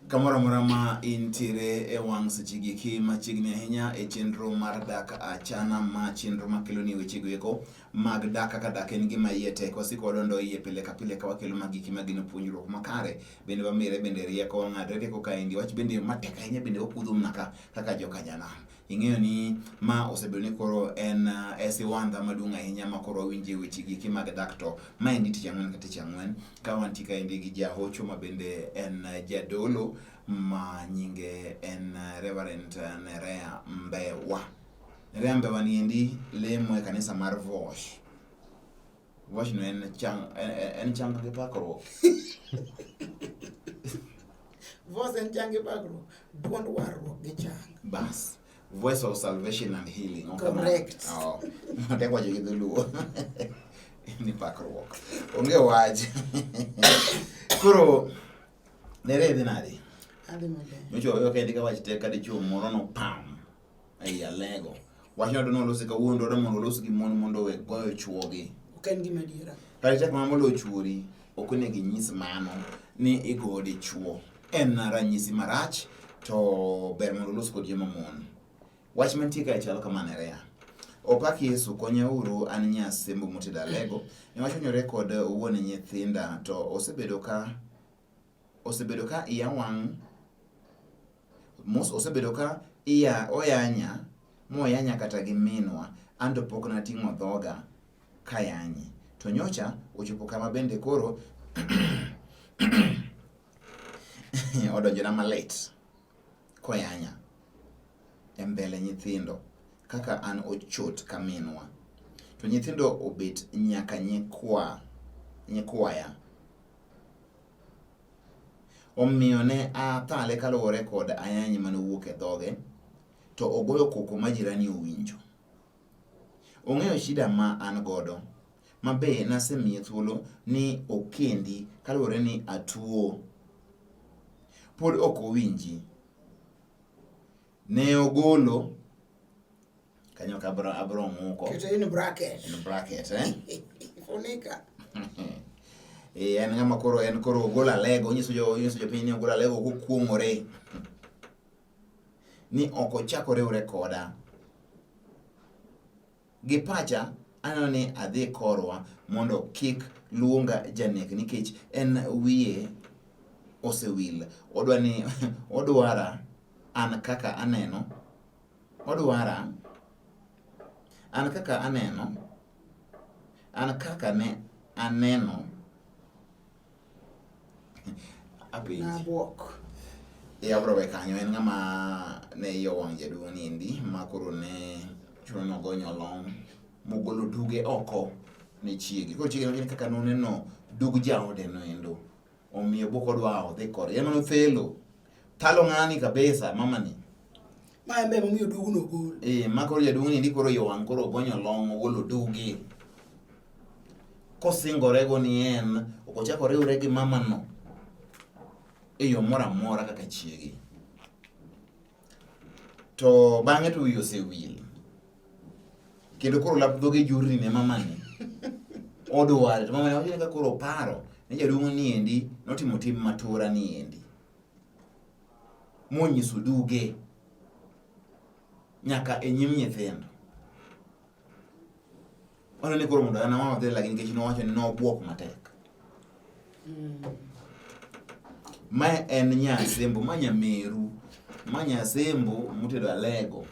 Kamoro amora ma intiere e wang' seche gi eki machiegni ahinya e chenro mar dak achana ma chenro makelo ni weche go eko mag dak kaka dak en gima iye tek wasiko wadondo iye pile ka pile ka wakelo magiki magino puonjruok makare bende wamire bende rieko wang'adre rieko kaendi wach bende matek ahinya bende wapudho mana ka kaka jokanyanam ing'eyo ni ma osebedo ni koro en eh, siwandha maduong' ahinya ma koro wawinje weche gi eki mag dak to ma endi tich ang'wen ka tich ang'wen ka wantie kaendi gi jahocho ma bende en eh, jadolo ma nyinge en eh, Reverend Nerea Mbewa. Nerea Mbewa ni endi lemo e kanisa mar Vosh. Vosh no en chang en chang gi pakruok. Voice en chang gi pakruok, duond warruok gi chang. Bas. Voice of salvation and healing. Ok kamano? Correct. Oh. Tek wacho gi dholuo. Ni pakruok. Onge wach. Koro Nere idhi nade? Adhi maber. Nyocha waweyo kaendi ka wach tek ka dichuo moro nopam ei alego. Wachno dwa nolosi kawuono dwaro mondo olos gi mon mondo owe goyo chuogi. Ok en gima adiera. Kata tek mana moloyo chuori, ok onego inyis mano ni igo dichuo. En ranyisi marach to ber mondo olos kod joma mon. Wach mantie kae chalo kama Nerea. Opak Yesu, konyauru an nyasembo motedo alego. Ne wachwanyore kod wuon nyithinda to osebedo ka osebedo ka iya wang' mos osebedo ka iya oyanya moyanya kata gi minwa an to pok nating'o dhoga kayanye to nyocha ochopo kama bende koro odonjona malit koyanya e mbele nyithindo kaka an ochot ka minwa to nyithindo obet nyaka nyikwa nyikwaya Omiyo ne athale kaluwore kod ayany mane owuok e dhoge, to ogoyo koko ma jirani owinjo. Ong'eyo shida ma an godo, ma be nasemiye thuolo ni okendi kaluwore ni atuo. Pod ok owinji. Ne ogolo kanyo ka abro abro ng'uko. Keto in bracket. In bracket, eh? Funika. Eh, en ng'ama koro en koro ogolo alego, onyiso jo onyiso jopiny ni ogolo alego kokuong'ore ni ok ochak oriwre koda. Gi pacha aneno ni adhi korwa mondo kik luonga janek nikech en wiye osewil. Odwa ni odwara an kaka aneno Odwara an kaka aneno an kaka ne aneno apenji. Nabuok. E abro we kanyo en ng'ama ne iye owang' jaduong' ni endi ma koro ne chuno ni ogonyo long' mogolo duge oko ne chiege. Koro chiege nowacho ni kaka noneno dug jaode no endo omiyo bok odwa odhi kore. En mano felo. Thalo ng'ani kabisa mama ni. Ma en be momiyo dugno ogol. Eh, ma koro jaduong' ni koro iye owang' koro ogonyo long' ogolo duge. Kosingore go ni en ok ochak oriwre gi mama no e yo moro amora kaka chiege. To bang'e to wiye osewil. Kendo koro lap dhoge jurni ne mamani. Odware to mamani wacho ni ka koro oparo ni jaduong' ni endi notimo tim matura ni endi. Monyiso duge nyaka e nyim nyithindo. Waneno ni koro mondo an mama odhi lakini nikech nowacho ni nobwok matek. Ma en nyasembo, ma nyameru, ma nyasembo motedo alego.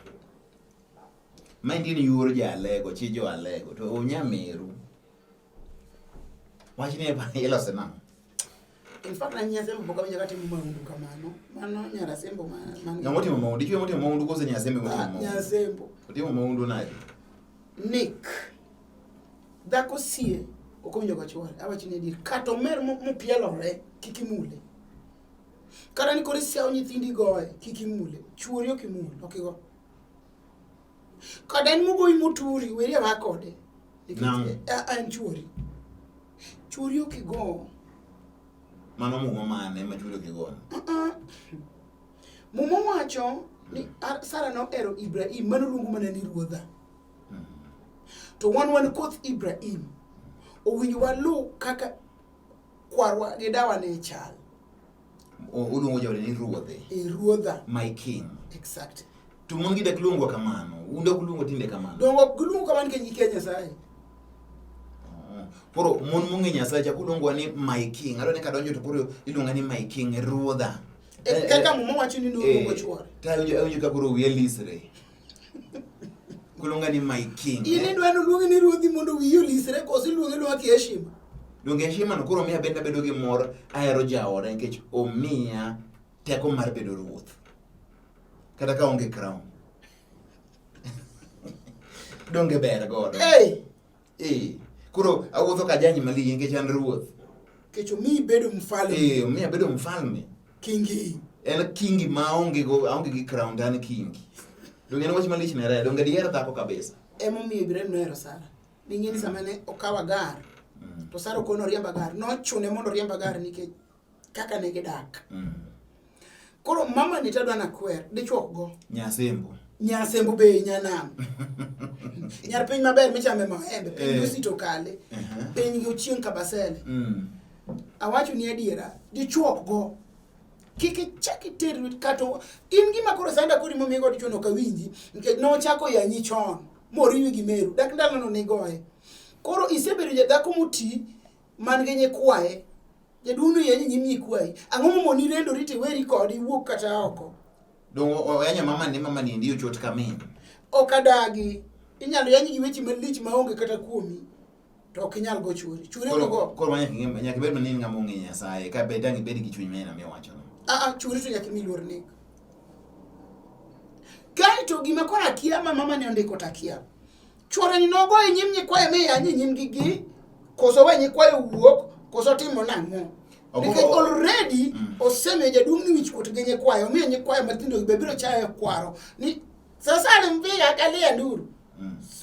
Ma endi en yuor ja alego, chi jo alego, to onyameru. Wachni ilose nang'o? In fact, an nyasembo pok awinjo ka timo mahundu kamano. Mano nyar asembo ma man. Ng'ama otimo mahundu? Dichuo motimo mahundu kose nyasembe motimo Ah, mahundu? Nyasembo. Otimo mahundu nade? Nick. Dhako sie ok owinjo go chwore. Awacho ni adier. Kata omer mopielore kik imule. Kata ni koro isiawo nyithindi goye kik imule. Chuori ok imul, ok igo. Kata en mogoyi moturi, weri awa kode. Nikech Nang'o? en chuori. Chuori ok igo. Mano muma mane ma chuori ok igo? Uh-uh. Muma wacho ni Sara nohero Ibrahim, mano luongo mana ni ruodha. To wan wan koth Ibrahim. Owinjo waluw kaka kwarwa gi dawa ne chal. Oluongo jaode ni ruodhe. E ruodha. My king. Exactly. To mon gi dak luongo kamano. Un dak luongo tinde kamano. Dongo ok giluongo kamano nikech gikia Nyasaye. Oh. Koro mon mong'e Nyasaye chako luongowa ni my king. Adwa ni kadonjo to koro iluonga ni my king, ruodha. E, kaka Muma wacho ni noluongo chwore. To awinjo ka koro wiya lisre. Kuluonga ni my king. In idwa ni oluongi ni ruodhi mondo wiyi olisre koso iluonge luonga kiheshima? Donge heshima no koro miya bende abedo gi mor ahero jaoda nikech omiya teko mar bedo ruoth. Kata ka onge crown. Donge ber godo. Hey! Eh, koro awuotho ka janyi malich nikech an ruoth. Nikech omiyi bedo mfalme. Eh, omiya bedo mfalme. Kingi. En kingi ma aonge go, aonge gi crown to an kingi. Donge en wach malich ne Raila, donge diher dhako kabisa. Emomiyo Ibrahim nohero Sara. Ning'e ni sama ne okawo Agar, to Sara ok oriemb Agar, nochune mondo oriemb Agar nikech kaka ne gidak. Koro mama ni tadwa nakwer, dichuo ok go. Nyasembo. Nyasembo be nyanam. Nyar piny maber michame maembe, piny Eh. Lusi to kale. Piny gi Ochieng' Kabasele. Awacho ni adiera, dichuo ok go. Kik ichak iter kata in gima koro sanda kodi momigo dichuo no ok awinji nikech nochako yanyi chon moriwi gi meru dak ndalono nigoye. Koro isebedo jadhako moti man gi nyikwaye Jaduong' no yanyi nyim nyikwayi. Ang'o momoni rendori to iweri kode iwuog kata oko? Donge oyanyo mama ni mama ni endi ochot ka min. Ok adagi. Inyalo yanyi gi weche malich maonge kata kuomi. To ok inyal go chuori. Chuori ok go. Koro ma nyaka ibed mana ni in ng'ama ong'eyo Nyasaye ka be dang' ibed gi chuny ma miwacho no. Ah ah, chuori to nyaka imi luor Nick. Kaeto gima koro akia ma mama ne ondiko to akia. Chuore ni nogoyo e nyim nyikwaye mi yanye e nyimgi gi koso we nyikwaye owuok koso timo nang'o? Nikech already osemiyo jaduong' ni wichkuot gi nyikwaye, omiyo nyikwaye matindo be biro chayo kwaro ni sasa alimpiga akalia nduru.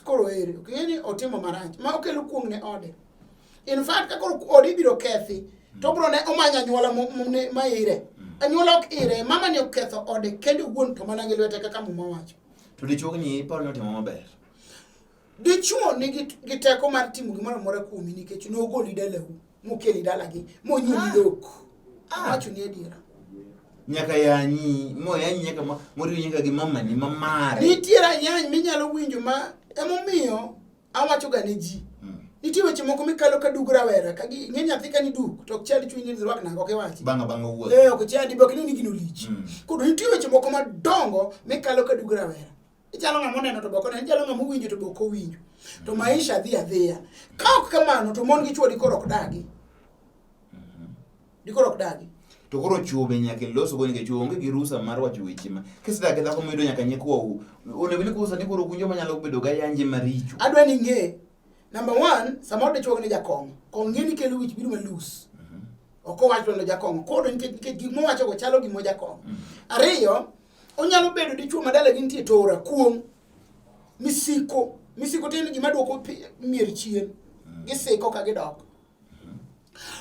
Koro ere, ok ing'e ni otimo marach ma okelo kuong' ne ode. In fact ka koro ode ibiro kethi to obiro ne omanyo anyuola ma ire. Anyuola ok ire, mama ni oketho ode kende owuon to mana gi lwete kaka Muma wacho. To dichuo ni iparo ni otimo maber? Dichuo nigi gi teko mar timo gimoro amora kuomi nikech nogoli dalau mokeli dalagi monyuoli dhok. Awacho ni adiera. Nyaka yanyi, moyanyi nyaka moriwo nyaka gi mamani ma mare. Nitie ayany minyalo winjo ma emomiyo awacho ga ne ji. Nitie weche moko mikalo ka dug rawera ka gi ng'e nyathi ka ni duk to ok chand chunyi ni rwak nanga ok iwachi. Bang'a bang'a wuoth. Eh ok chandi be ok ni gino lich. Koro nitie weche moko madongo mikalo ka dug rawera. Ichalo ng'ama oneno to be ok oneno, ichalo ng'ama owinjo to be ok owinjo. To maisha dhi adhiya. Ka ok kamano to mon gi chwo dikoro ok dagi. Dikoro ok dagi. To koro chwo be nyaka ilos go nikech chwo onge gi rusa mar wacho weche ma kisedak gi dhako miyudo nyaka nyikwau onego ni kosa ni koro kunjo manyalo bedo ga yanje maricho. Adwa ni ing'e number one, samoro dichwo ni jakong'o. Kong'o ng'e ni kelo wich biro malus. Ok owach to jakong'o. Koro nikech gik mowacho go chalo gima jakong'o. Ariyo, onyalo bedo dichwo ma dalagi nitie tora kuong' misiko. Misiko tiende gima duoko mier chien. Gisiko ka gidok.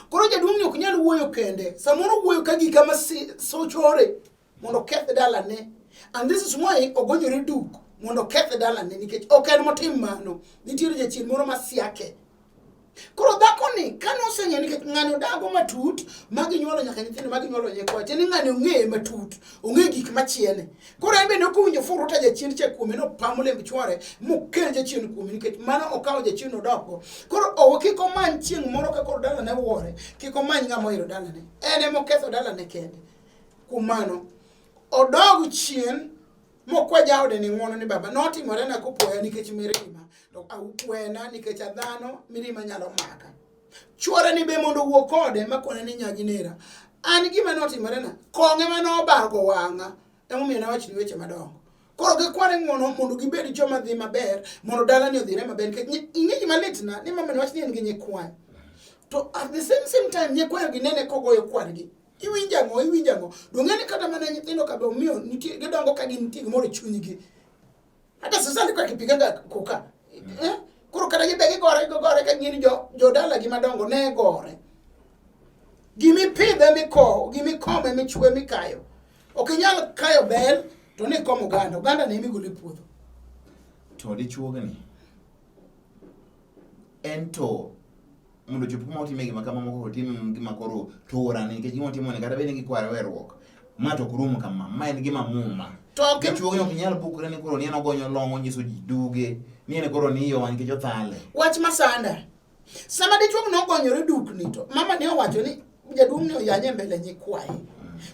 Koro jaduong' ni ok nyal wuoyo kende. Samoro wuoyo ka gika ma sochore mondo oketh dalane. And this is why ogonyore duk mondo oketh dalane nikech ok en motim mano. Nitiere jachien moro ma siake. Koro dhakoni kane oseng'eyo nikech ng'ani odago matut ma ginyuolo nyaka nyithindo ma ginyuolo nyikwaye tiende ni ng'ani ong'eye matut ong'e gik machiele. Koro en bende ok owinjo furuta jachien cha kuome nopamo lemb chwore mokel jachien kuome nikech mano okawo jachien odokgo. Koro owe kik omany chieng' moro ka koro dalane wuore, kik omany ng'ama ohero dalane. En ema oketho dalane kende. Kuom mano, odog chien mokwa jaode ni ng'uono ni baba notimore na kopoya nikech mirima to wena nikech adhano mirima nyalo maka. Chuore ni be mondo owuo kode makone ni nyagi nera. An gima notimore na, kong'e mane obargo wang'a emomiyo nawach ni weche madongo. Koro gikware ng'uono mondo gibed joma dhi maber mondo dalani odhire maber nikech ing'e gima litna ni mama wach ni en gi nyikwayo. To at the same time nyikwayo gi nene kogoyo kwargi. Iwinjo ang'o? Iwinjo ang'o? Donge ni kata mana nyithindo ka be omiyo nitie gidongo ka gin nitie gimoro e chunygi. Hata sasa alikuwa akipigaga kuka. Eh? Koro kata gibe gigore gigore ka gin jo jodala gi madongo ne gore. Gimipidhe mikowo, gimikome michwe mikayo. Ok inyal kayo bel to ni ikomo oganda, oganda ne emigolo e puodho. To dichuogni en to mondo ochop kuma otime gima kama moko otim gima koro tura ni nikech gima otimo ni kata bed ni gikware weruok ma to ok rum kama ma en gima muma. To ok Dichuo ok nyal bukre ni koro ni en ogonyo long onyiso ji duge ni en koro ni iye nikech othale. Wach masanda. Sama dichuo nogonyore dukni to mama ne owacho ni jaduong' ni oyanye mbele nyikwaye.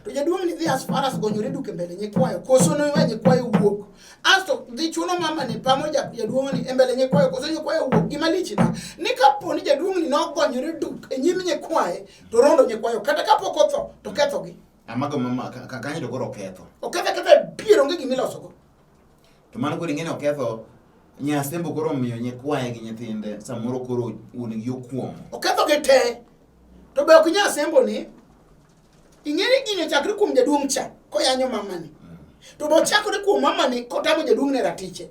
To jaduong' ni dhi as far as gonyore duk e mbele nyikwayo koso nowe nyikwayo wuok. Asto dhi chuno mama ni pamo jaduong' ni e mbele nyikwayo koso nyikwayo wuok. Gima lich na ni kapo ni jaduong' ni nogonyore duk e nyim nyikwaye to rondo nyikwayo kata kapok otho to kethogi. Amago mama kanyo to koro oketho. Oketho aketha adier onge gima ilosogo. To mano koro ing'eni oketho Nyasembo koro omiyo nyikwaye gi nyithinde samoro koro wuon gi okuong'o. Oketho gi te. To be ok nyasembo ni ing'e ni gini ochakre kuom jaduong' cha koyanyo mamani. To be ochakore kuom mamani kotamo jaduong' ne ratiche.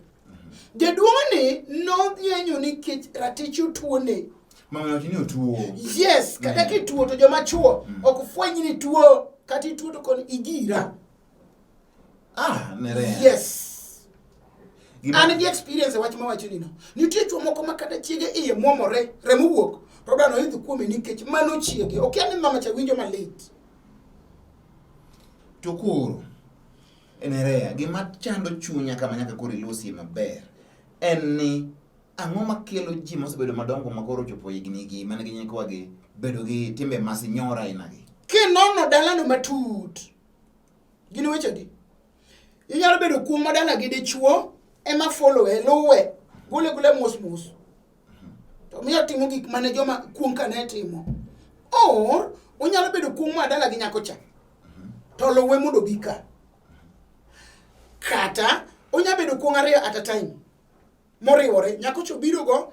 Jaduong' ni nonyenyo nikech ratiche otuone. Mama wacho ni otuo. Yes, kata kituo to joma chuo ok fweny ni tuo kata ituo to koni igira. Ah, Nerea. Yes. An gi experience e wach mawacho ni no. Nitie chuo moko ma kata chiege iye mwomore, remo wuok, to odwa noidh kuome nikech mano chiege. Okia ni mama cha winjo malit. To koro, Nerea, gima chando chunya kama nyaka koro ilosie maber en ni ang'o makelo ji mosebedo madongo ma koro ochopo higni gi man gi nyikwagi bedo gi timbe masinyora ainagi? Kinono dalano matut, Gin weche di. Inyalo bedo kuong' ma dala gi dichuo ema follow e luwe gole gole mos mos. To miyo timo gik mane joma kuong' ka ne timo. Or onyalo bedo kuong' ma dala gi nyako cha. To luwe mondo obi ka. Kata onyalo bedo kuong' ariyo at a time. Moriwore nyako cha obiro go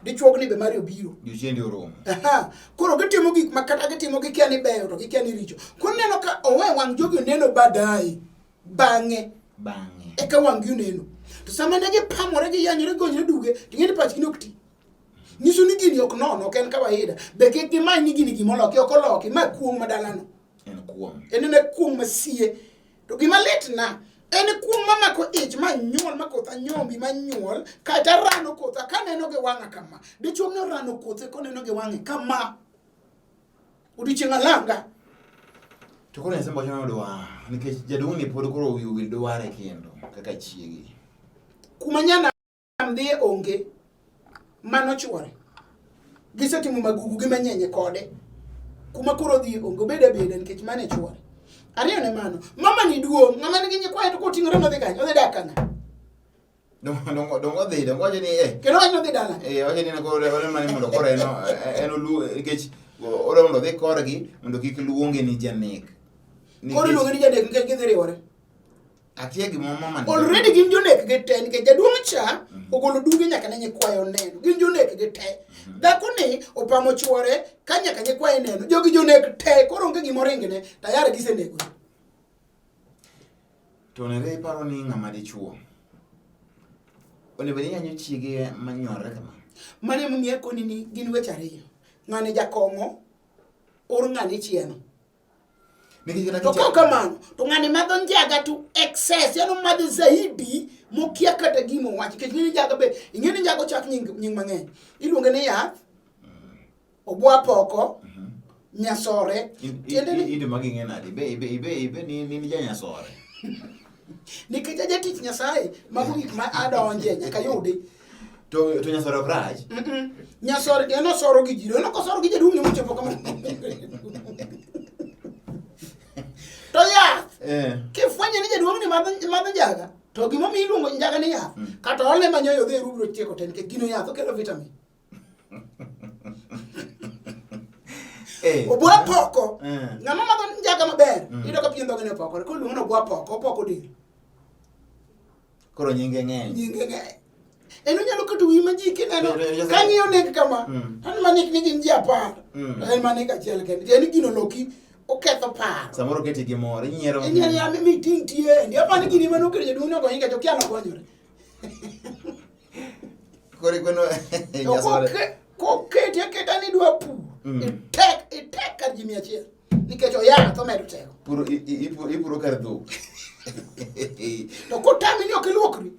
dichuogni be mari obiro. Jochiende oromo. Aha. Koro gitimo gik ma kata gitimo gikia ni beyo to gikia ni richo. Koro ineno ka owe wang' jogi oneno baadaye. Bang'e. Bang'e. Eka wang' gi oneno. To sama ne gipamore giyanyore gonyore duge, to ing'e ni pachgi ne ok ti. Nyiso ni gini ok nono, ok en kawaida. Be kik gimany ni gini gimoloki, ok oloki. Ma kuong' ma dalano. En kuong'. En ena kuong' ma sie. To gima litna en kuong' mamako ich ma nyuol ma kotha nyombi ma nyuol kata rano kotha kaneno gi wang'a kama. Dichuo ni orano kothe koneno gi wang'e kama. Odiochieng' alanga. To koro Nyasaye wacho nodwa nikech jaduong' ni pod koro wiye owil dware kendo kaka chiege. Kuma nyana dhiye onge mano chuore gisetimo magugu gi manyenye kode kuma koro dhi onge obed abeda nikech mano e chuore ariyo ne mano mama ni duong' ng'ama nigi nyikwaye to koting'ore nodhi kanye odhi dak kang'a Dongo odhi dongo wacho ni eh kendo wacho nodhi dala eh wacho ni koro ore mane mondo koro en en olu nikech ore mondo odhi korgi mondo kik luonge ni janek. Koro iluonge ni janek nikech gidhi riwore. Akia gima mama ni. Already gin jonek gi te nikech jaduong' cha ogolo duge nyaka ne nyikwaye oneno. Gin jonek gi te. Dhako ni opamo chuore ka nyaka nyikwaye neno. Jogi jonek te koro onge gima oringne tayari gisenego. To nere iparo ni ng'ama dichuo onego bed ni yanyo chiege manyorre kama. Mano emomiyo akoni ni gin weche ariyo. Ng'ani jakong'o or ng'ani chieno. To kok kamano, to ng'ani madho njaga to excess, yani omadho zaidi mokia kata gima owacho. Nikech ing'e ni njaga be, ing'e ni njaga ochak nying, nying mang'eny. Iluonge ni yath, obwa poko, nyasore. Tiende ni Into magi ing'e nade? Ibe ibe ibe ibe ni ni ja nyasore. Nikech ajatich Nyasaye, mago gik ma adonje nyaka yudi. To nyasore ok rach. Nyasore en osoro gi ji, en ok osoro gi jaduong' ni mochopo kama. To yath, Eh. kifwenyo ni jaduong' ni madho njaga, to gimomiyo iluongo njaga ni yath, kata olne manyoyo odhi e rubro tieko te nikech gino yath okelo vitamin. Eh. Obwa poko. Eh. Ng'ama madho njaga maber, iyudo ka pien dhoge ne opokore. Koro iluongo ni obwa poko, opoko del. Koro nyinge ng'eny. Nyinge ng'eny. En onyalo keto wiyi ma ji kineno To- ka ng'iyo nek kama. An manik ni gin ji 10. To en manik achiel kende. Tiende ni gino loki oketho paro. Samoro oketi gi mor, inyiero. Inyiero ya mi ting' tiendi. Apani gini mane oketo jaduong' ne ogonyo nikech okia nogonyore. Koro ikweno To nyasore. koketi aketa ni idwa pur. Itek itek kar ji 100. Nikech oyath omedo teko. Puro ipuro kar dhok. To kotami ni ok iluokri,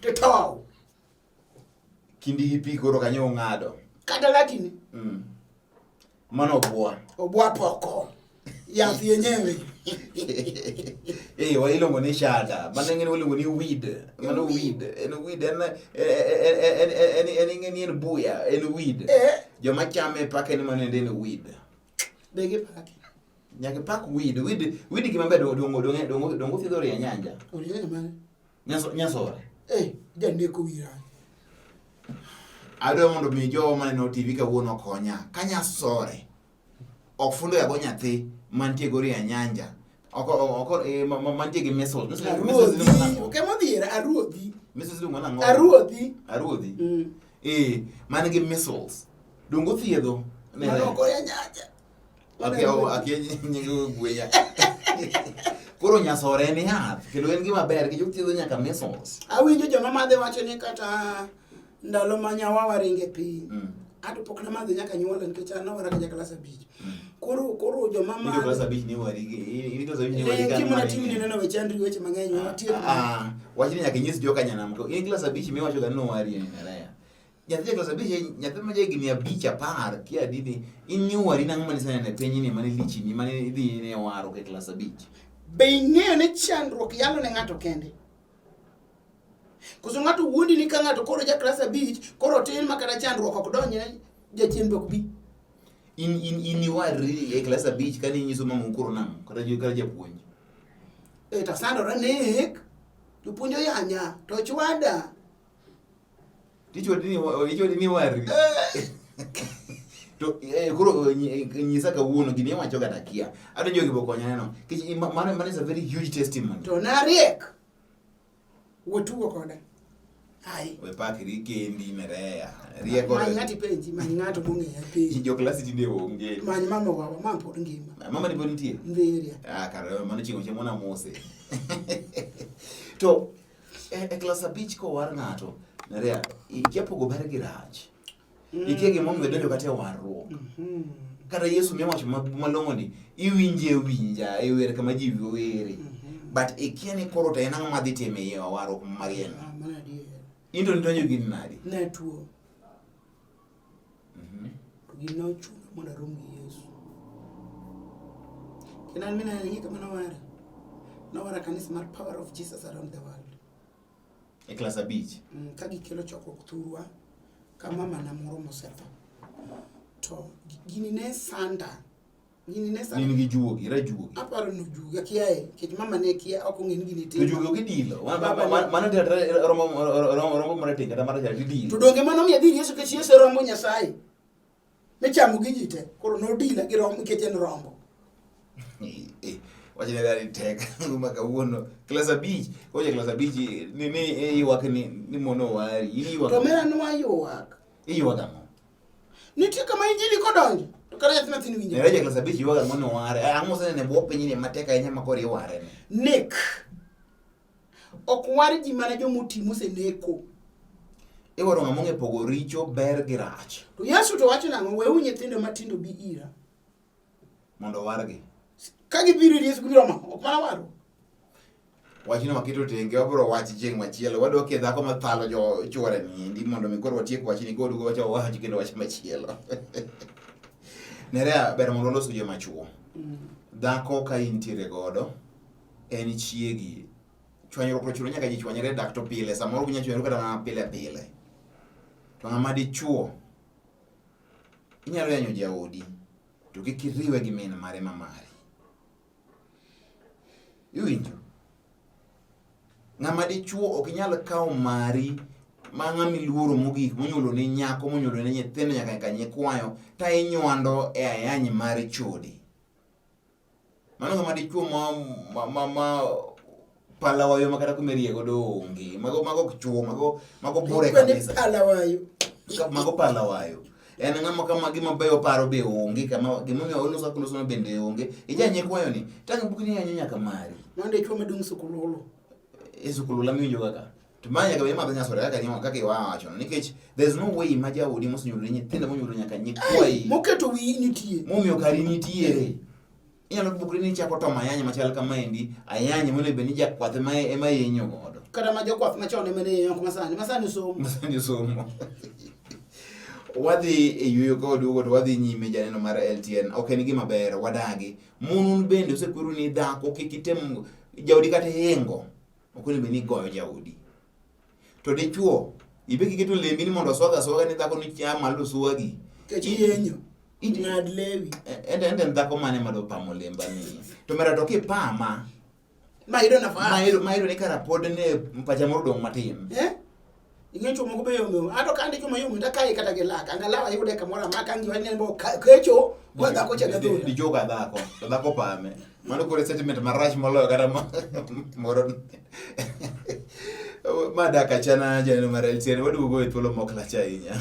to itow. Kindi gi pi koro kanyo ung'ado. Kata latini. Mano obwa. Obwa poko. Yath yenyewe. Eh, wa iluongo ni shada. Mano ing'e ni iluongo ni weed. Mano weed. En weed en ing'e ni en buya, en weed. Eh. Joma chame pake ni mano en weed. Be gipake. Nyaka ipak weed. Weed weed gima ber dongo dongo dongo dongo thiedho ria nyanja. Orienya mane? Nyasore. Eh, janeko wira. Adwa mondo mi jowa maneno TV kawuono okonya. Ka nyasore ok fundo yago nyathi mantie go ria nyanja. Ok ok eh, mantie gi measles. Measles Aruodhi. Ok emodhiera, aruodhi. Measles iluongo nang'o? Aruodhi. Aruodhi. Mm. Eh, man gi measles. Dongo thiedho. Mano ok oria nyanja. Akia akia nying gwenya. Koro nyasore en yath kendo en gima ber nikech othiedho nyaka measles. Awinjo joma madhe wacho ni kata ndalo ma nyawawa ringe piny. Ato pok namadhe nyaka nyuola nikech an nawara ka ja klas abich. Koro koro joma Ito klas madhe. abich ni wari gi ito klas abich ni wari Ne ga. chiemo natim ni neno weche Andrew weche mang'eny we watiek. Ah, wach ni nyaka inyis joka nyanam ko. In klas abich miwacho ga ni nowari e Nerea. Nyathi ja klas abich nyathi ma jahigni abich apar kia dini in niwari nang'o mane iseneno e pinyni mane lichni mane idhi ne waro e klas abich. Be ing'eyo ni chandruok yalo ne ng'ato kende? Koso ng'ato wuondi ni ka ng'ato koro ja klas abich, koro tin ma kata chandruok ok donjne, jachien be ok bi. In iwari e klas abich kane inyiso mamau koro nang'o kata kata japuonj. E to sandora nek, jopuonj oyanya, to chwada. Ichwadi ni wari. To koro nyisa kawuono gini iwacho ga takia. Adwa jogi bo konya neno. Nikech mano mano is a very huge testimony. To nariek. Watugo koda. Ai. We pakri kendi Nerea. Rieko. Many ng'ato ipenji, many ng'ato mong'eya penji. Jo klasi tinde onge. Many mama wawa, mama pod ngima. Mama ni pod nitie? Ndhiria. Ah, kare mano chieng' chieng' mona mose. To e klas abich kowar ng'ato, Nerea, ikia pogo ber gi rach. Ikia gimomiyo idonjo kata e warruok. Kata Yesu miwacho malong'o ni iwinje winja e wer kama ji were. But ikia ni koro to en ang'o madhi timo e warruok marieno. Ah, mano adier. In to nidonjo gini nadi? Ne tuo. To gini nochuna mondo arom gi Yesu. Kendo an mineno ing'e kama nowara. Nowara kanisa mar Power of Jesus Around the World. E klas abich. Ka gikelo chokruok thurwa ka mama na moro mosetho. To gini ne sanda. Gini ne sanda. In gi juogi, rajuogi. Aparo ni ojuogi, akiaye. Nikech mama ne kia, ok ong'e ni gini To timo. juogi ok idilo. Baba ne- Mano tera rombo marateng' kata marachar tidilo. To donge mano miyo adhi ir Yesu nikech Yesu e rombo Nyasaye. Michamo gi ji te. Koro nodila gi rombo nikech en rombo. Wach ne dani tek ma kawuono. Klas abich, kocha klas abich ni ywak ni mon owari. In ywak. To omera nwaywak. Iywak ang'o? Nitie kama injili kodonjo. To kata nyathi mathin winjo. Nerea ja klas abich ywak ang'o ni oware? Ang'o moseneno e bwo pinyni matek ahinya ma koro iware ni? Nek. Ok war ji mana joma oti moseneko. Iwaro ng'ama ong'e pogo richo, ber gi rach. To Yesu to wacho nang'o? Weuru nyithindo matindo bi ira. Mondo owargi. Ka gibiro ir Yesu gibiro mako, ok mana warruok. Wachno waketo tenge, wabiro wachi chieng' machielo. Wadwa ke dhako mathalo jo chuore ni endi mondo mi koro watiek wachni koduogo wachako wach kendo wach machielo. Nerea, ber mondo walos gi joma chuo. Dhako ka intiere godo, en chiegi. Chwanyruok to chuno nyaka ji chwanyre dak to pile, samoro ok unyal chwanyoru kata mana pile pile. To ng'ama dichuo, inyalo yanyo jaodi, to kik iriwe gi min mare ma mari. Iwinjo? Ng'ama dichuo ok inyal kawo mari ma ng'ama iluoro mogik monyuolo ni nyako monyuolo ni nyithindo nyaka nyaka nyikwayo ta inywando e ayany mar chode. Mano ng'ama dichuo ma palawayo ma kata kuma irie godo onge. Mago mago ok chuo, mago mago bure kabisa. Palawayo. Mago palawayo. En ng'ama kama gima beyo paro be onge, kama gimomiyo oloso kaka olosono bende onge. Ija nyikwayo ni, tang' buk ni yanyo nyaka mari. Mondo ichuo madung' sukululu. E sukulula miwinjo kaka. To ma nyaka bed madho nyasore kaka ni kaka iwacho nikech there's no way ma jaodi mosenyuolo nyithindo monyuolo nyaka nyikwayi. Moketo wiyi nitie. Momiyo kari nitiere. Inyalo bukri ni ichako tomo ayany machal kamaendi, ayany monego bed ni jakwath ema yenyo godo. Kata ma jokwath machon ema ne yenyo, ok masani. Masani somo. Masani somo. Wadhi e yueyo ka waduogo to wadhi nyime janeno mar LTN. Ok en gima ber, wadagi. Mon un bende osekweru ni dhako kik item jaodi kata ihingo. Ok onego bed ni igoyo jaodi. To dichuo, ibe kiketo lembi ni mondo oswag aswaga ni dhako ni chia malo oswagi. Kech iyenyo. Ng'ad lewi. Ente ente en dhako mane ma dopamo lemba ni. To mera to kipama. Ma yudo nafas. Ma yudo ma yudo ni kara pod ne pacha moro odong' matin. Eh? Ing'e chwo moko be yom yom. Ato ka andiko mayom to akaye kata gi lak. Angalau ayude kamoro amaka ang' giwach ni en bo kecho kwa dhako cha gadhola. Dichuo ka dhako, to dhako pame. Mano koro sentiment marach moloyo kata moro. Ma dak achana janeno mar LTN waduogo e thuolo mok lach ahinya.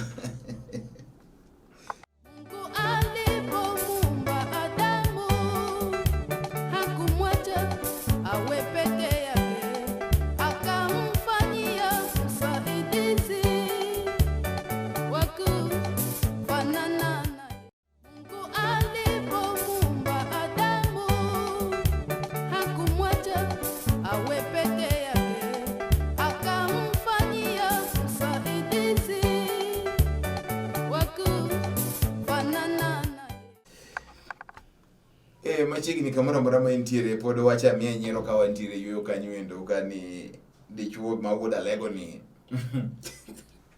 Eh, machiegni kamoro amora ma intiere pod wacha miya nyiero ka wantiere yueyo kanyo endo ka ni dichuo ma wuod Alego ni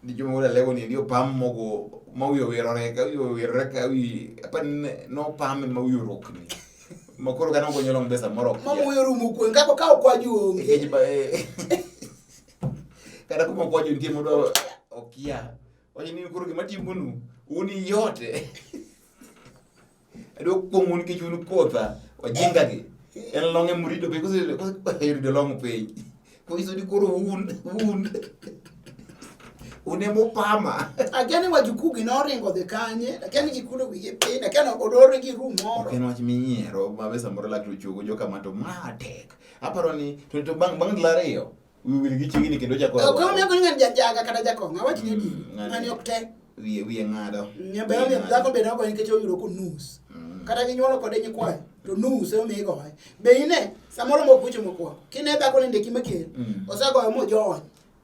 dichuo ma wuod Alego ni ndio pam mogo ma wiye owirore ka wiye owirore ka wi apani nopame ma wiye orokni ma koro kata ok onyalo pesa moro ok Ma wuoyo rumo kuong' kako ka okwajo onge. Nikech eh, kata kuma okwajo nitie modwa okia wacho ni koro gima timonu un yote adwa kuong'u nikech un kotha wajinga gi en longe murido piny koserido long piny koyiso ni koro un un un ema upama Akia ni wajukuu gi noringo dhi kanye, akia ni gikulo wigi piny, akia ni odorre gi room moro. Ok en wach minyiero ma be samoro laktar ochuogo joka ma to ma tek aparo ni to, to bang' bang' ndalo ariyo wi wil gi chiegni kendo chako Ok omiyo ni ng'ani jajaga kata jakong'o, awach ni adieri. Mm, Ng'ani ok te. wiye wiye ng'ado Nyambe omiyo dhako bende ogoye nikech oyudo konus. Kata ginyuolo kode nyikwayo, to nus ema igoye. Be ine, samoro mok weche mokwongo. Kine dhako ni ndiki maker, osegoyo mojony.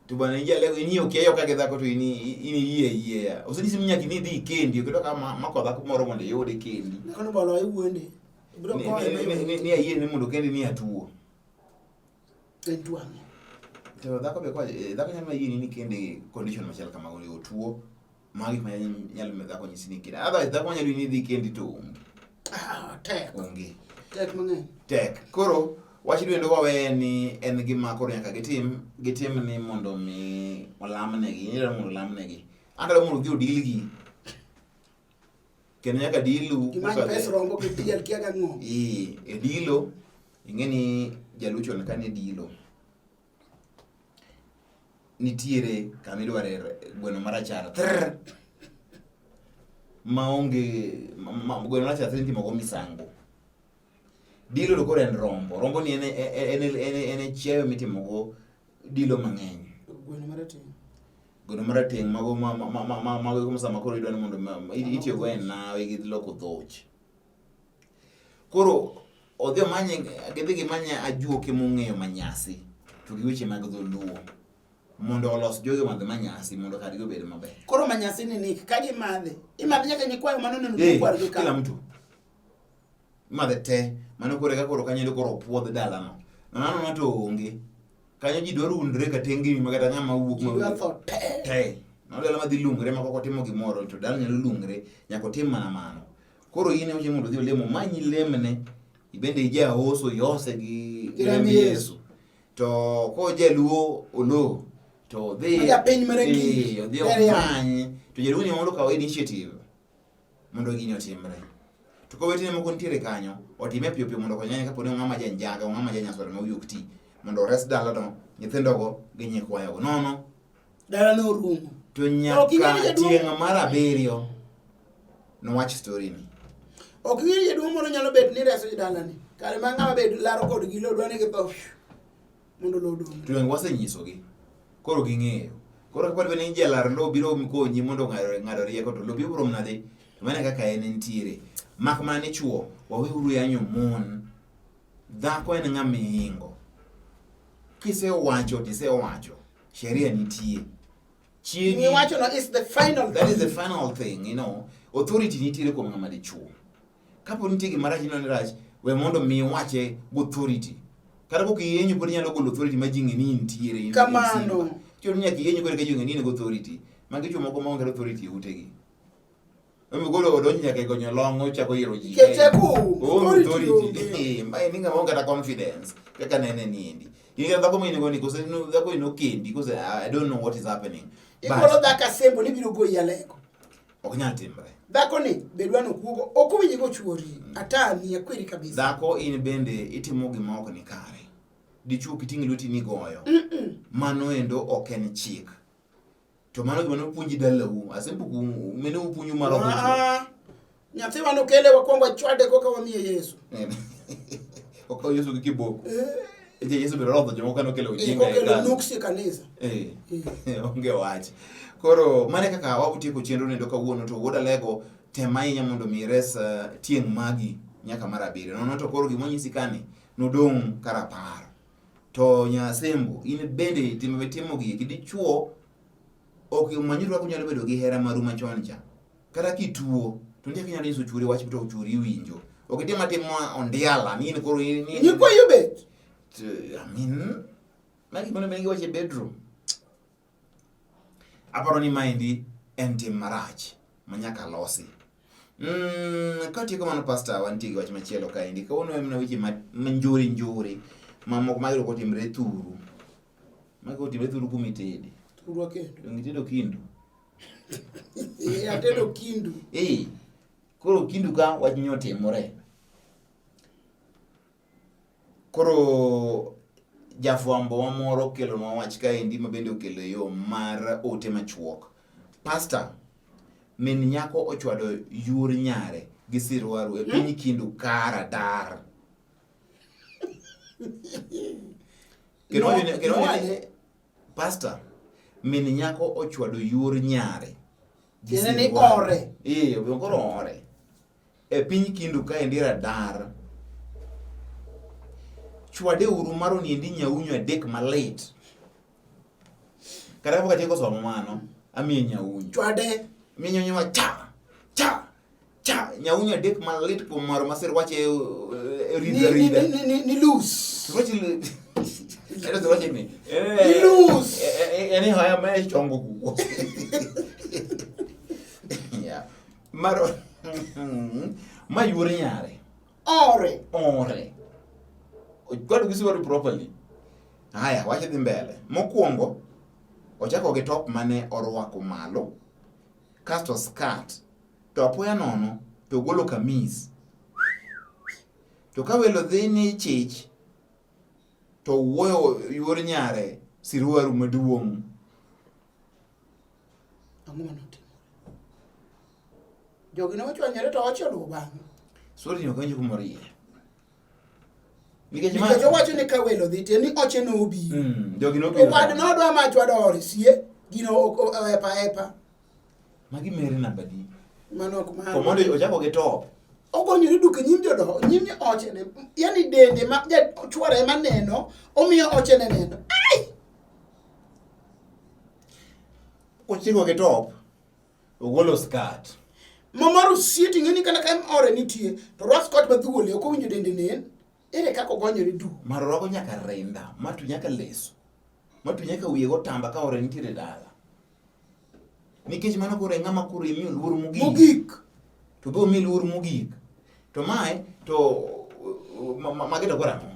To bwana in jalego in okiayo ka gi dhako to in in iyie ayieya. Osenyisi ni nyaka in idhi ikendi ok idwa ka mako dhako moro mondo iyude kendi. Dhako no bolo iwuonde. Ibiro goye Ni ayie ni mondo kendi ni atuo. En tuo ang'o? To dhako be kwa eh, dhako nyalo yie ni kendi condition machal kamago ni otuo. Magi ma nyalo miyo dhako nyisi ni kendi. Otherwise dhako nyalo ni idhi kendi to onge. Ah, tek. Onge. Tek mang'eny. Tek. Koro wach duendo waweye ni en gima koro nyaka gitim gitim ni mondo mi olamnegi. Inyalo mondo olamnegi. An adwaro mondo odhi odilgi. Kendo nyaka dilu. Gimany pes rombo gi diel kia gang'o. Ee, e dilo ing'e ni jalucho ka ne dilo nitiere kama idware gweno marachar trrr maonge gweno marachar thrr itimo go misango. Dilo to koro en rombo. Rombo ni en en en en e chiayo mitimo go dilo mang'eny. Gweno marateng'. Gweno marateng' mago ma ma ma ma mago sama koro idwa ni mondo itiyo go e nawi gi loko dhoch. Koro odhi omanye gidhi gimanye ajuoke mong'eyo manyasi to gi weche mag dholuo mondo olos jogi omadh manyasi mondo kargi obed maber. Koro manyasi ni nik ka gimadhe, imadhe nyaka nyikwayo mano neno Eh, kwar gi ka. kila mtu imadhe te mano koro eka koro kanyo koro opuodh dalano nono nono to onge kanyo ji dwaro undre ka tengni ma kata ng'ama wuok Ji dwa tho te. te mano dala madhi lungre ma kok otimo gimoro to dala nyalo lungre nyaka otim mana mano koro in ema mondo odhi olemo manyi lemne ibende ijaoso iose gi Gi remb remb Yesu to ko jaluo olo to odhi Ma japiny marangili. Eh, odhi Ber ya. omany to jaluo ni mondo okaw initiative mondo gini otimre to kowetene moko nitiere kanyo otime piyo piyo mondo okony kapo ni ong'ama janjaga ong'ama janyasore ma wiye ok ti mondo ores dalano nyithindogo gi nyikwayogo nono Dala no orumo. to Ok ing'e ni nyaka jaduong' tieng' mar abiriyo nowach story ni Ok ing'e ni jaduong' moro nyalo bet ni reso dalani. Kare ma ng'ama bed laro kodgi lo dwa ni githo mondo lo odong'. to donge wasenyisogi koro ging'eyo koro kapod bed ni jalar lowo biro konyi mondo ng'ado ng'ado rieko to lopi biro nade to mano e kaka en entiere mak mana ni chuo waweuru yanyo mon dhako en ng'ama ihingo kisewacho tisewacho sheria nitie. Chiegi Miwacho no is the final That is the final thing, you know. Authority nitiere kuom ng'ama dichuo. Kapo nitie gima rach ineno ni rach, we mondo mi wache gi authority. Kata kok iyenyo pod inyalo golo authority ma ji ng'e ni intiere. In Kamano. Chuno ni nyaka iyenyo koro eka ji ong'e ni in gi authority. Magi chuo moko maonge authority e utegi. Omiyo golo odonjo nyaka e gonyo long' ochako yiero ji. Keche ku, Oonge authority authority. onge. Mae ni ng'ama onge kata confidence kaka nene ni endi. In kata dhako ma in go ni kose no dhako in okendi kose I don't know what is happening. But Igolo dhako asembo ni biro goyi alego. ok nyal timre. Dhako ni be dwa nokuogo ok owinjo go chuori. Atami akweri kabisa. Dhako in bende itimo gima ok ni kare. Dichuo kiting' lweti ni goyo. Mano endo ok en chik. To mano gima nopuonji dalau. Asembo mine upuonju mar ok ochuo. Ah, Nyathiwa nokele wakwongo wachwade koka wamiye Yesu. Okaw Yesu gi kiboko. Eh, Eje Yesu bende rodho jomoko kane okelo ujinga e kokelo hekalu. nuksi e kanisa. Eh. Eh. Onge wach. Koro mano e kaka wabutieko chenro nendo kawuono to wuod Alego tem ahinya mondo mi ires tieng' magi nyaka mar abiriyo. Nono to koro gima onyisi kani nodong' kar apar. To Nyasembo in bende timbe mitimo gi eki dichuo ok manyuru kaka unyalo bedo gi hera maru machon cha. Kata kituo to nitie kaka inyalo nyiso chuori wach to chuori winjo. Ok itim atima ondiala ni in koro in ni Nyikwayi obet. I mean, magi gima onego giwacho e bedroom. Aparo ni maendi en tim marach ma nyaka losi. Katieko mano pastor, wantie gi wach machielo kaendi. Kawuono en mana weche ma njore njore mamoko mayudo kotimre thuru. Mago otimre thuru kuma itede. Thurwa kendo. Donge itedo kindu? Eh, atedo kindu. Eh, koro kindu ka wach ni otimore. Koro jafwambo wa moro okelonwa wach kaendi ma bende okelo e yo mar ote machuok. Pastor, min nyako ochwado yuor nyare gi sirwaru e piny Kindu kara dar. Kendo wacho ni- kendo wacho ni, Pastor, min nyako ochwado yuor nyare gi Tiende ni sirwaru. ore. Eh, koro ore. E piny Kindu kaendi radar. Chwade uru mar oniendi nyaunyo adek malit. Kata kapok atieko somo mano, amiye nyaunyo. Chwade. Amiye nyaunyo ma cha, cha, cha. Nyaunyo adek malit kuom maro masir wache e, rida rida. Ni loose. Wache Ero wache ni. Ni loose. Eni haya me chongo ku. Yeah. Maro ma yuor nyare. Ore. Ore. Ochwado gi siwaru properly. Haya, wach dhi mbele. Mokwongo, ochako gi top mane orwako malo, kasto skirt, to apoya nono to ogolo kamis. To ka welo dhi ni chich, to wuoyo yuor nyare siruaru maduong'. Ang'o mane otimore? Jogi ne ochwanyore to oche oluwo bang'e. Sori ni ok awinjo kumorie. Nikech ma Nikech owacho ni ka welo dhi tie ni oche nobiro. Jogi nobiro. To wad nodwa ma chwado ore sie gino epa epa. Magi mere namba di. Mano ok mano. Komondo ochako gi top. Ogonyore duk e nyim jodo, nyim ochene. Yani dende ma ja chwore ema neno, omiyo ochene neno. Ai! Ochiko gi top. Ogolo skirt. Mamaro sie ting'e ni kata ka ore nitie, to rwak skirt ma thuole ok owinjo dende nen. Ere kaka ogonyore duk? Maro rwako nyaka rinda, matu nyaka leso. Matu nyaka wiye gotamba ka ore nitiere dala. Nikech mano koro e ng'ama koro imiyo luor mogik. Mogik. To be omi luor mogik. To mae to magi to koro ang'o?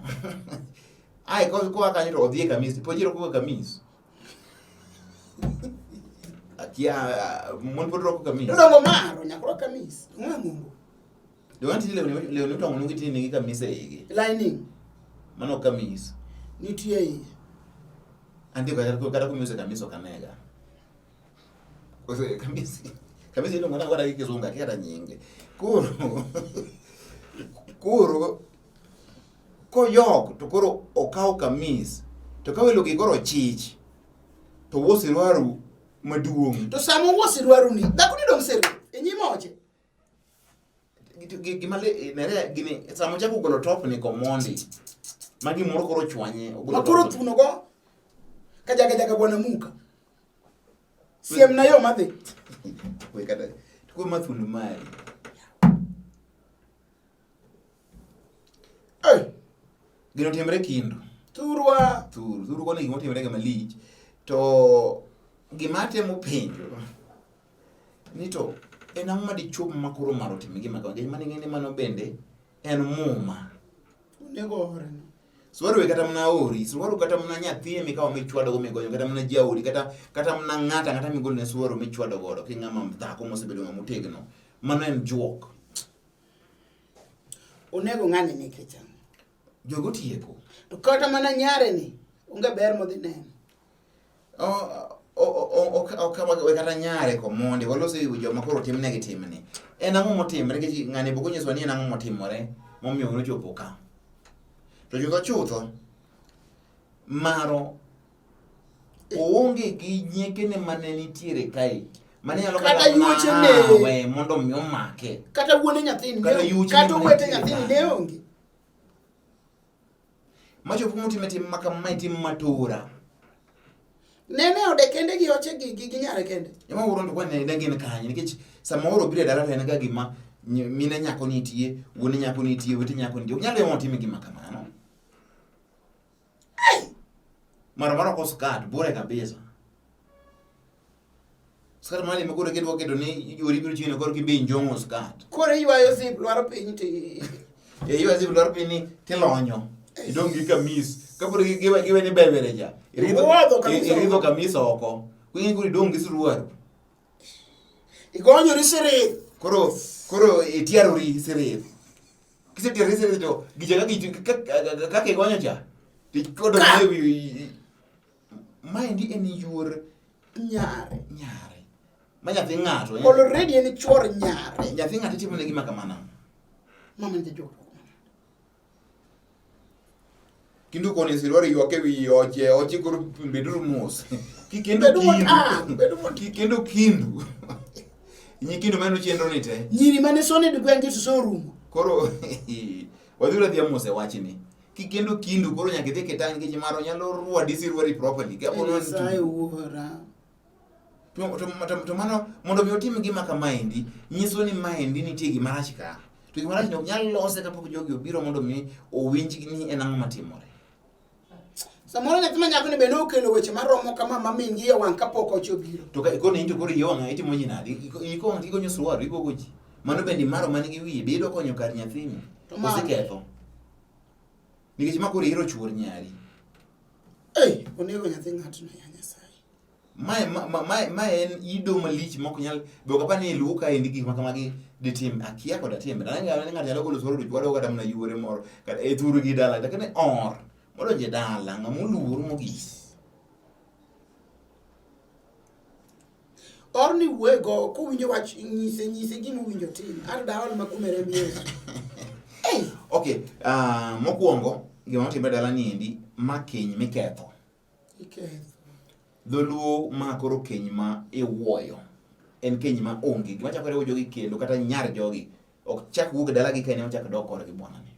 Ae koa kanyo to odhi e kamis, pod ji rwako kamis. Akia mon pod rwako kamis. Dongo maro nyaka rwak kamis. Ng'ama ng'ongo. Dongo nitie lewni lewni mitwang'o nungi tinde nigi kamis e igi. Lining. Mano kamis. Nitie e iye. Antie kata kata kumiuse kamis ok anega. Kose kamis kamis iluongo nang'o kata gi kizungu akia kata nyinge. Koro koro koyok to koro okawo kamis to ka welo gi koro chich to wuo siruaru maduong'. To sama owuo siruaru ni, dhako ni dong' sero e nyim oche. Gima nere gini sama ochako golo top ni komondi ma gimoro koro chwanye ogolo Ma koro top ni. thuno go kajaga jaga bwana muka. Siemna yo madhi. We kata to ma thuno mari. Hey. Gino timre kindu. Thurwa. Thuru, thuru koni gima otimre ga malich. To gima atemo penjo ni to en ang'o ma dichuo ma koro maro timo gima kama nikech mano ing'e ni mano bende en muma. Onego ore. Suwaru kata mana ori, suwaru kata mana nyathi emi kawo michwado go migonyo, kata mana jaodi, kata kata mana ng'ata ng'ata migolo ne suwaru michwado godo ki ng'ama dhako mosebedo ng'ama otegno. Mano en juok. Onego ng'ani nikech ang'o? Jogo tieko. To kata mana nyare ni onge ber modhi neno. Ok kata nyare komondi waloso e wi joma koro timnegi timni. En ang'o motimre nikech ng'ani pok onyisowa ni en ang'o motimore momiyo nochopo ka. To chutho chutho maro oonge gi nyekene mane nitiere kae mane nyalo Kata yuochene. we mondo mi omake. Kata wuone nyathini Kata ne onge. yuochene Kata mane owete nitiere nyathini kae. ne onge. Machopo motime tim ma kama tim matura. Nene ode kende gi oche gi gi, gi nyare kende. Ema wuoro to kwani ne gin kanye nikech sama oro biro e dala to en ga gima mine nyako nitie, wuone nyako nitie, wete nyako nitie. Ok nyal weyo motim gima kamano. Mara mara ko skat bure kabisa. Skat mali ma koro kidwa keto ni yori biro chiegni koro kibe injong'o skat. Koro iywayo zip lwaro piny ti. E ywa zip lwaro piny ni tilonyo. Idong' gi kamis. Kapod giwe giwe ni bebere cha. Iridho Iwuodho kamis oko. iridho kamis oko. King'e koro idong' gi suruari. Igonyori sirith. Koro koro itiarori sirith. Kisetiarori sirith to gicha kaka kaka igonyo cha. Tikodo Ka! e wi maendi en yuor Nyare. nyare. Ma nyathi ng'ato. eh. Already en chuor nyare. Nyathi ng'ato itimo ne gima kamano. Mama ni jajuok. Kindu koni sirwari ywak e wi oche, oche koro beduru mos. Kikendo Bedu kindu. motang', bedu motang'. Kikendo kindu. Nyithindo maneno chenro ni te. Nyiri mane sone di gweng' gi to orumo. Koro wadhuru adhiya mos e wachni. Kikendo kindu koro nyaka idhi kitang' nikech maro nyalo rwadi sirwari properly. Kapo ni Nyasaye wuora. to mano mondo mi otim gima kamaendi nyiso ni maendi nitie gima rach ka. To gima rach ni ok nyal lose kapok jogi obiro mondo mi owinj ni en ang'o matimore. Samoro nyathi ma nyako ni be nokelo weche maromo kama ma min gi iye wang' kapok oche obiro. To ka koni to koro iye wang' itimo ji nade? Iko wang' tigonyo suruari igogo ji. Mano bende maro man gi wiye be idwa konyo kar nyathini. To mano- Oseketho. Nikech ma koro ihero chuor nyari. Ei, onego nyathi ng'atno ya Nyasaye. Mae ma, ma, mae mae en ido malich mok nyal be ok apar ni e Luo kaendi gik ma kamagi ditim akia koda timbe. Ang'eyo ni ng'ato nyalo golo suruari to chwado kata mana yuore moro kata e thurgi dala lakini or modonjo e dala ng'ama oluor mogik. Or ni wuoye go kowinjo wach nyise nyise gima owinjo tim. Ar daol ma kume remb Yesu. Ei, Okay, mokwongo gima otimre dala ni endi ma keny miketho. Iketho. Dholuo ma koro keny ma iwuoyo en keny ma onge. Gima chako riwo jogi kendo kata nyar jogi ok chak wuok e dalagi ka en ema chak dok korgi bwanani.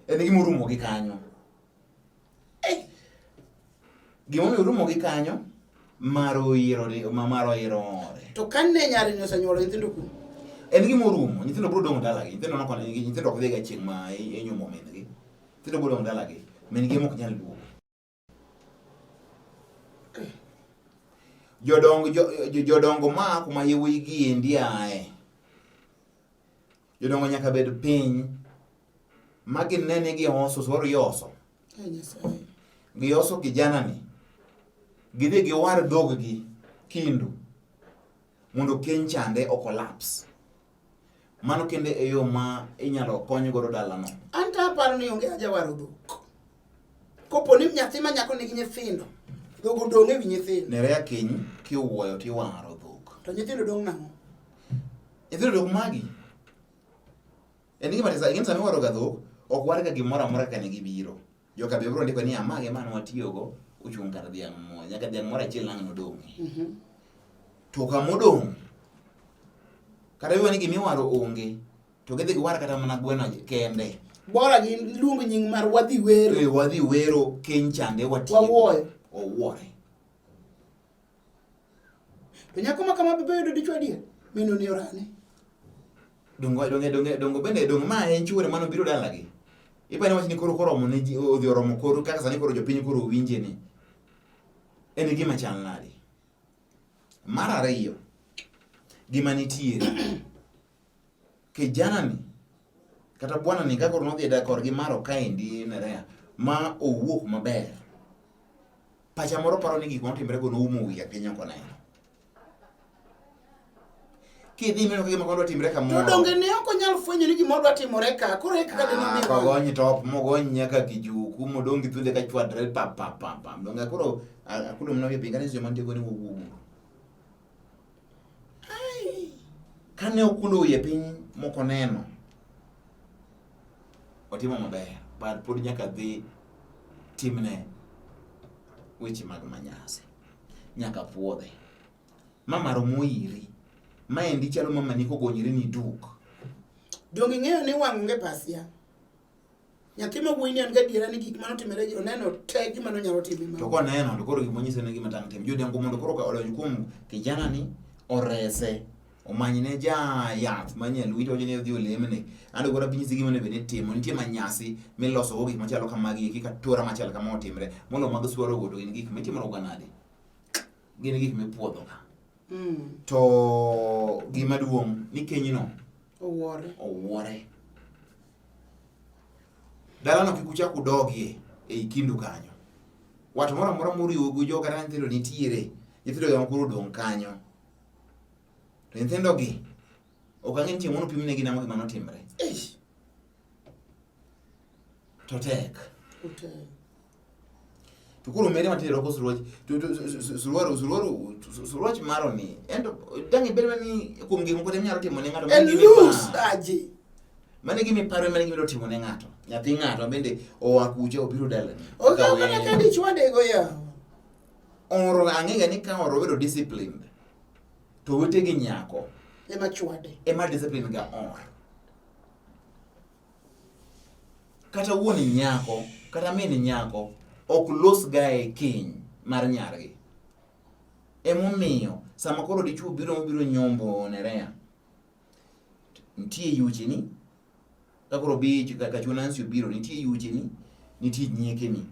En gima orumo gi kanyo. Gimomiyo orumo gi kanyo, maro oiro maro oiro ore. To kane nyare ni osenyuolo nyithindo kuno? En gima orumo, nyithindo biro dong' dalagi. Nyithindo nokone nyithindo ok dhiga chieng' ma inyuomo min-gi. Nyithindo biro dong' dalagi, min-gi ema ok nyal duogo. Jodong jodongo ma kuma yawuoyi gi endi ae. Jodongo nyaka bed piny ma gine ni gioso, subaru ioso. Gioso kijana ni. Gidhi giwar dhoggi kindu mondo keny chande o collapse. Mano kende e yo ma inyalo kony godo dalano. An to aparo ni onge haja waro dhok. Kopo ni nyathi ma nyako nigi nyithindo, dhok odong' e wi nyithindo. Nerea keny kiwuoyo tiwaro dhok. To nyithindo dong' nang'o? Nyithindo dong' magi. En gima tesa, ing'e sama iwaro ga dhok, ok warga gimoro amora kaka ne gibiro. Joka be biro ndiko ni amage mane watiyogo ochung' kar dhiang' mo, nyaka dhiang' moro achiel ang' nodong'ie. To kamodong' kata iwe ni gimiwaro onge, to gidhi giwar kata mana gweno kende. Bora giluong nying mar wadhi wero. E wadhi wero keny chande watieko. Wawuoyo. Owuore. To nyako ma kama be yudo dichwo adier? Min ni orane. Dongo donge donge dongo bende dongo ma en chuore mano biro dalagi. Ipani wach ni koro koromo ne ji odhi oromo koro kaka sani koro jopiny koro winje ni. En gima chal nade? Mar ariyo, gima nitiere kijana ni kata bwana ni kaka nodhi e dak korgi maro kaendi Nerea ma owuok maber. Pacha moro paro ni gik motimre go noumo wiye piny ok oneno. Kidhi mineno ka gima dwa timre kamoro. To donge ne ok onyal fwenyo ni gima dwa timore ka, koro e kaka dine Ah, omiyo. kogony top mogony nyaka kijuku modong' gi thunde ka chwadre pa pa pa pa. Donge koro akulo mana wiye piny kane joma nitie go ni wuo wuo. Ai. Kane okulo wiye piny mok oneno, otimo maber, but pod nyaka dhi timne weche mag manyasi. Nyaka puodhe. Mama romo iri. Maendi chalo mama ni kogonyre ni duk. Donge ing'eyo ni wang' onge pasia? Nyathi ma wuoyi ni an gadiera ni gik mane otimore gi oneno te gima nonyalo timo ma. To koneno to koro gima onyiso ne gima tang' tim. Jodongo mondo koro odonj kuom kijana ni orese. Omanyne ja yath ma nyaluo to ni odhi olemne. Ando koro abinyisi gima onego bed ni itimo. Nitie manyasi miloso go gik machalo kamagi eki ka tura machal kama otimre. Molo mag swaro go to gin gik mitimo ga nade? Gin gik mipuodho ga. To gima duong' ni kenyno Owuore. owuore. Dalano kik uchak udogie ei kindu kanyo. Wat moro amora moriwo gi jo kata nyithindo nitiere, nyithindo gi koro odong' kanyo. To nyithindo gi ok ang'e ni chieng' moro pimnegi nang'o gima notimre. Eish. To tek. Otek. To koro mere matindo rwako suruach to suruaru suruaru suruach maro ni ento dang' ibed mana ni kuom gik moko te minyalo timo ne ng'ato En mano gima loose iparo. aje. Mano e gima iparo mano e gima idwa timo ne ng'ato. Nyathi ng'ato bende oa kucha obiro dalani. Ok Ka mana ka wendo. dichwo dego yawa. Oro ang'ega ni ka oro obedo disciplined to owete gi nyako Ema chwade. ema discipline ga or. Kata wuon nyako kata min nyako ok los ga e keny mar nyargi. Emomiyo sama koro dichuo biro mobiro nyombo Nerea, nitie yucheni ka koro bi ka chuo Nancy obiro nitie yucheni nitie nyiekeni.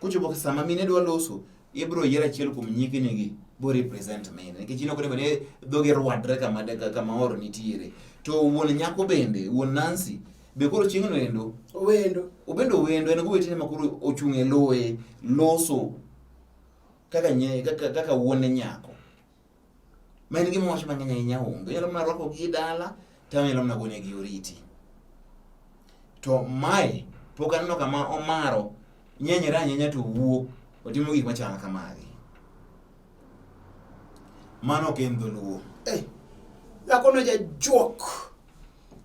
Kochopo sama mine dwa loso, ibiro yier achiel kuom nyiekeni bo represent mine nikech in ok onego ni dhogi rwadre kama kama oro nitiere. To wuon nyako bende, wuon Nancy be koro chieng'no endo Owendo. obende owendo en gowetene ma koro ochung' e loye loso kaka nye, kaka, kaka wuone nyako. Ma en gima wacho mang'eny ahinya onge. Onyalo mana rwako gi dala to onyalo mana gonegi oriti. To mae pok aneno kama omaro nyenyre anyenya to wuok otimo gik machalo kamagi. Mano ok en dholuo. Eh. Dhakono jajuok.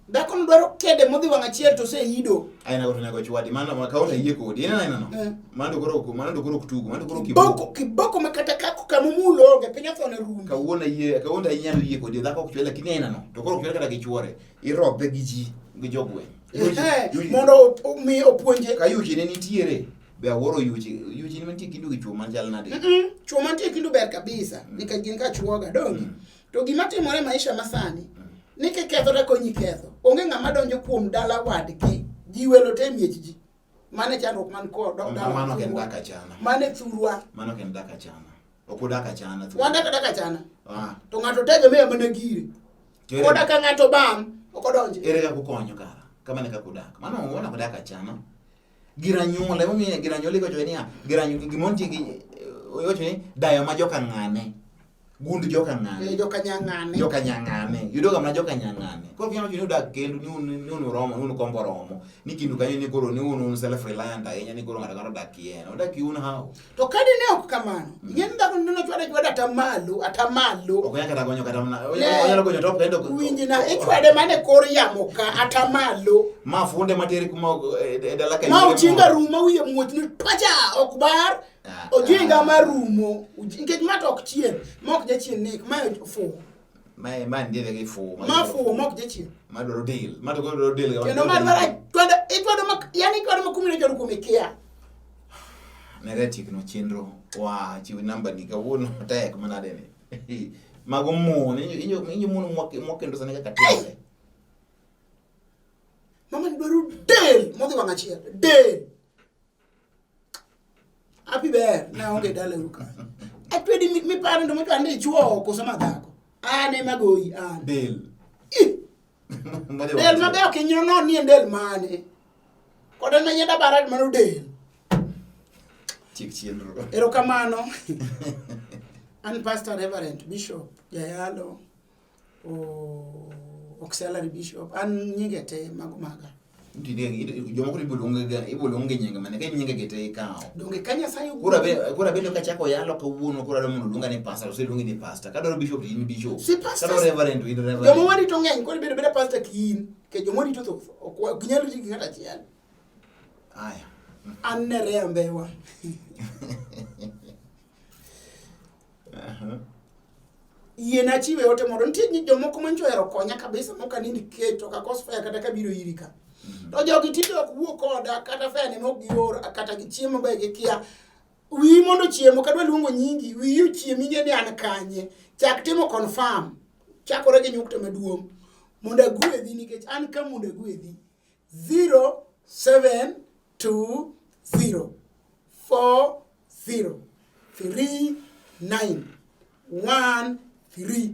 Dhakono dwaro kede modhi wang' achiel to oseido. Aina go to nego chwadi. Mano ma kawo to yie kodi. Ineno aina no. Eh. Mano to koro ok mano to koro ok tugo. Mano to koro kiboko. Kiboko, kiboko ma kata kako kamomulo onge piny othone rumo. Kawuono ayie, kawuono to inyalo yie kodi. Dhako ok chwal lakini aina no. To koro ok chwal kata gi chuore. Irodhe gi ji, gi jogweng'. Ehe, mondo mi opuonje. Ka yuchi ne nitiere, be awuoro yuchi. Yuchi ne mantie kindu gi chuo machal nade? Chuo mantie kindu ber kabisa. Nikech gin ka chuoga donge. To gima timore e maisha masani, ni kiketho to konyi ketho. Onge ng'ama donjo kuom dala wadgi. Ji welo te e miech ji. Mano e chandruok man kod dala. Mano ok en dak achana. Mano e thurwa. Mano ok en dak achana. Ok udak achana. Wan dak adak achana. Ah. To ng'ato tegemea mana gire. Koda ka ng'ato bam, ok odonji. Ere kaka ukonyo kara? Kamano e kaka udak. Mano wana ok dak achana. Giranyuola, emomiyo giranyuola iwacho niya, giranyu gimoro nitie gi iwacho ni dayo ma joka ng'ane. Gund joka ng'ane. Eh, joka nyang'ane. Joka nyang'ane. Yudo ga mana joka nyang'ane. Koro kinyalo wacho ni udak kendu ni un ni un uromo, ni un kombo romo. Ni kindu kanyo ni koro ni un un self reliant ahinya ni koro ng'ato ng'ato odak kien. Odak un how? To ka dine ok kamano, ing'e ni dhako neno chwade chwade atamalo, atamalo. Ok onyal kata gonyo kata mana onyalo gonyo top kendo. Winjna, ichwade mana e kor yamo ka atamalo. Ma funde matere kuma e dala ka. Ma ojinga ruma wiye muoch ni pacha ok bar. Ah, Ojinga ah. ma rumo. Nikech ma to ok chien, ma ok jachien nek, ma fuwo. Ma ma ndiere gi fuwo. Ma fuwo ma ok jachien. Ma dwaro deal. Ma to dwaro deal. Kendo ma dwaro chwado, ichwado ma yani ichwado ma kumine chwado kuom ikia. Nere tiekno chenro. Wa chiw namba ni kawuono tek manade ni. Mago mon, inyo mon mwakendo sani kaka timore. Mama ni dwaro del modhi wang' achiel. Del. Happy ber na onge dala uru ka. Atwedi miparo ndo miparo ni ichuo koso madhako. An ema goyi an. Del. Ih! Del maber ok inyo no ni en del mane. Kod en yienda barad mano del. Chik chenro. Erokamano. An Pastor Reverend Bishop Jayalo o auxiliary bishop an nyinge te mago maga. Jomoko to ibo luonge nyinge mane ka in nyinge gi te ikawo. Donge ka Nyasaye Koro abe koro abedo kachako yalo kawuono koro adwa mondo oluonga ni pastor oseluongi ni pastor. Kadwaro bishop to in bishop. Si pastor. Kadwaro reverend to in reverend. Joma warito ng'eny koro ibedo abeda pastor ki in. Nikech joma warito thoth ok ginyal riti gi ng'ato achiel. Aya. An Nerea Mbewa. Yiena chiwe ote mondo nitie jomoko mancho ohero konya kabisa mok anindi kech to kakos fare kata kabiro iri ka. To jogi tinde ok wuo koda kata fare ne ok gior kata gichiemo be gikia. Wiyi mondo chiemo kadwa luongo nyingi wiyi ochiem ing'e ni an kanye. Chak timo confirm. Chakore gi nyukta maduong' mondo agwedhi nikech an ka mondo agwedhi. 0 7 2 0 4 0 3 9 1 3.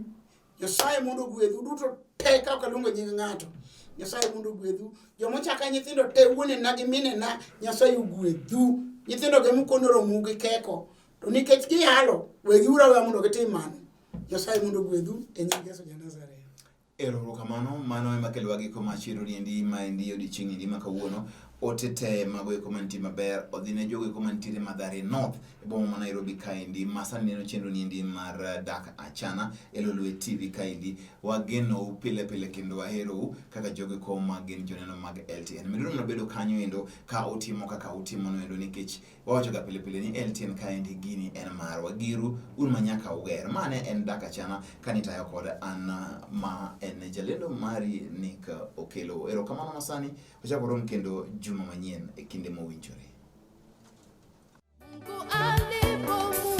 Nyasaye mondo ogwedhu duto te ka ok aluongo nying ng'ato. Nyasaye mondo ogwedhu. Joma ochaka nyithindo te wuonena gi minena Nyasaye ogwedhu. Nyithindo gi mukono romou gi keko. To nikech giyalo, wegiuru aweya mondo gitim mano. Nyasaye mondo ogwedhu e nying Yesu ja Nazareth. Ero kamano, mano ema kelowa giko mar chenro ni endi ma endi odiochieng' endi ma kawuono. Ote te mago eko mantie maber odhi ne jogo eko mantiere Mathare North e boma ma Nairobi kaendi ma sani neno chenro ni endi mar Dak Achana e Lolwe TV kaendi. Wagenou pile pile kendo waherou kaka jogo eko ma gin joneno mag LTN. Meduru mana bedo kanyo endo ka utimo kaka utimo no endo nikech Wawachoga pile pile ni LTN kaendi gini en marwa, giru un ma nyaka uger. Ma ne en Dak Achana kane itayo kod an ma en jalendo mari Nick Okello. Erokamano masani, wachak warom kendo juma manyien e kinde mowinjore. Mungu alipo